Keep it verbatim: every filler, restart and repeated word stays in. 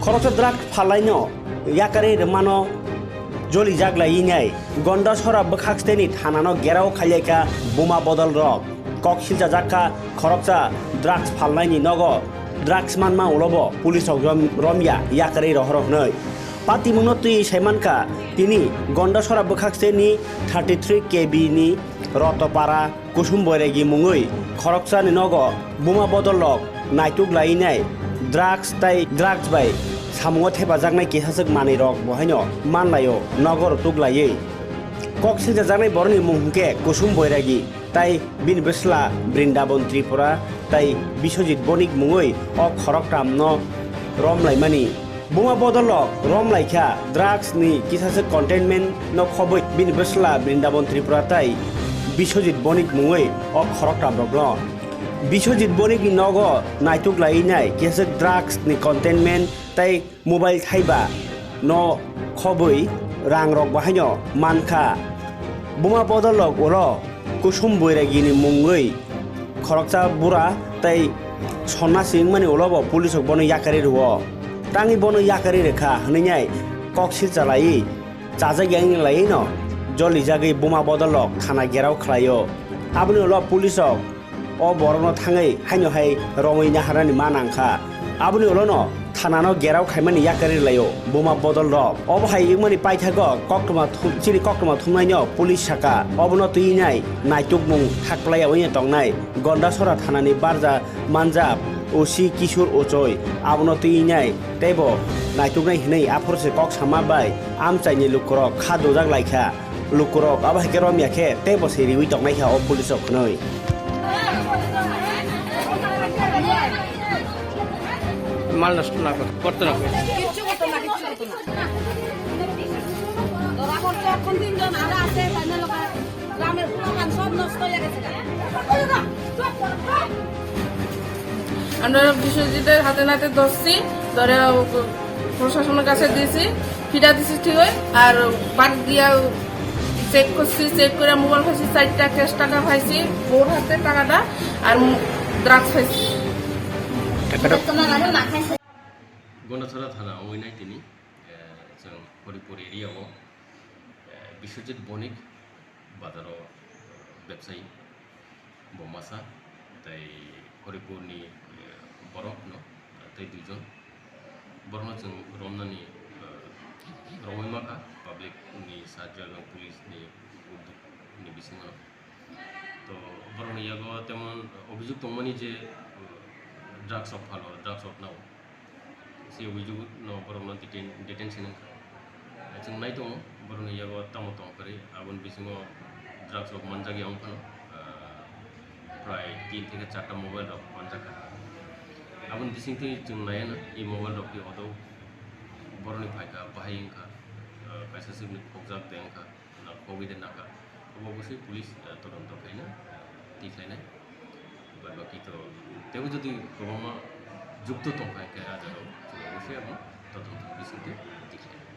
Khoroksa drugs phalnaino yakarwi rwmano jolijak lai wngnai Gondasora bwkhak steni thanano gherao khailaikha buma bodol rok. Kok silchajak kha khoroksa drugs phalnaini nogo drugs manma ulobo police rok rom-, romya yakarwi rohoro hwnwi. Patimungno twiwi saimankha tini Gondasora bwkhak steni thirty three K B ni Rotopara Kusum Boiragi mungwi khoroksani nogo buma bodol rok naituk lainai drugs tai drugs bai samungo thepajaknai kisaswk manwi rok bo haino manlaio nogo rwtuk laiwi. Kok silchajaknai borokni mung hwnkhe Kusum Boiragi tai bini bwsla Brindabon Tripura tai Biswajit Bonik mungwi o khoroktamno romlaimani. Buma bodol rok romlaikha drugs ni kisaswk containment no khobwi bini bwsla Brindabon Tripura tai Biswajit Bonik mungwi o khoroktam rokno. Biswajit Bonik ni nogo naituk lainai kisaswk drugs ni containment tai mobile thaiba no khobwi rang rok bahaino mankha. Buma bodol rok ulo Kusum Boiragi ni mungwi khoroksa bura tei sonnasi wngmani ulo bo police rok bono yakarwi rwo. Tangwi bono yakarwi rwkha hwnwi nai kok silchalaiwi chajak yang laino jolijagwi buma bodol rok thana gherao khlaio. Aboni ulo police rok o borokno thangwi haino hai romwi naharnani ma nangkha. Aboni ulono thanano gherao khaimani yakarwi rwlaio buma bodol rok. Obo hai wngmani paithago koktwma thum-, chini koktwma thumnaino police saka. Obono twi nai naitukmung thakplai yaui tongnai Gondasora thanani barja manjak O C Kishore Ochoi. Abono twi nai teibo naituknai hwnwi aphuru se kok sama bai amchaini lukurok kha dojak laikha. Lukurok abo hai khe romya khe teibo se riwi tongnaikha o police rok hwnwi. Mal nosto na kor, korte na kor. কিচ্ছু করতো না, কিচ্ছু করতো না। ধরা পড়ছে এখন তিনজন, আরো আছে, তাই না লোকে গ্রামের পোলাপান সব নষ্ট হয়ে গেছে। আমরা বিশ্বজিতের হাতে নাতে ধরছি, ধরে প্রশাসনের কাছে দিয়েছি, ফিরা দিছি ঠিক হয়। আর বাদ দিয়া চেক করছি, চেক করে মোবাইল পাইছি, চারটা ক্যাশ টাকা পাইছি, বউর হাতে টাকাটা, আর ড্রাগস পাইছি। Gondasora thana wngwi nai tini, eh, chwng Horipur area o, eh, Biswajit Bonik bazaro, eh, bebsayi bo masa tei Horipur ni, eh, borok no tei duijon borok no chwng romnani, eh, romwi makha public ni sahajyo ebong police ni uddog ni bisingo. To borokni yago temon obhijog tongmani je, uh, drugs rok phano, drugs rok nao. Se obhijog no borokno deten-, detention wngkha. Chwng nai tongo borokni yago tamo tong khe aboni bisingo drugs rok manjak ya wngphano, uh, prai tin theke charta mobile rok manjak kha. Aboni bisingtwi chwng nai ano, e mobile rok khe odo borokni phaikha, bahai wngkha, uh, kaisa swkni khokjak de wngkha. Na, kogwi de naka. Obo obosoi police, eh, todonto khaina, eh, tikhlainai. Bad baki to tebo jodi kwbangma jukto tongkha khe, ah, jagao chwng obosoi abono todonto bisingtwi tikhlainai.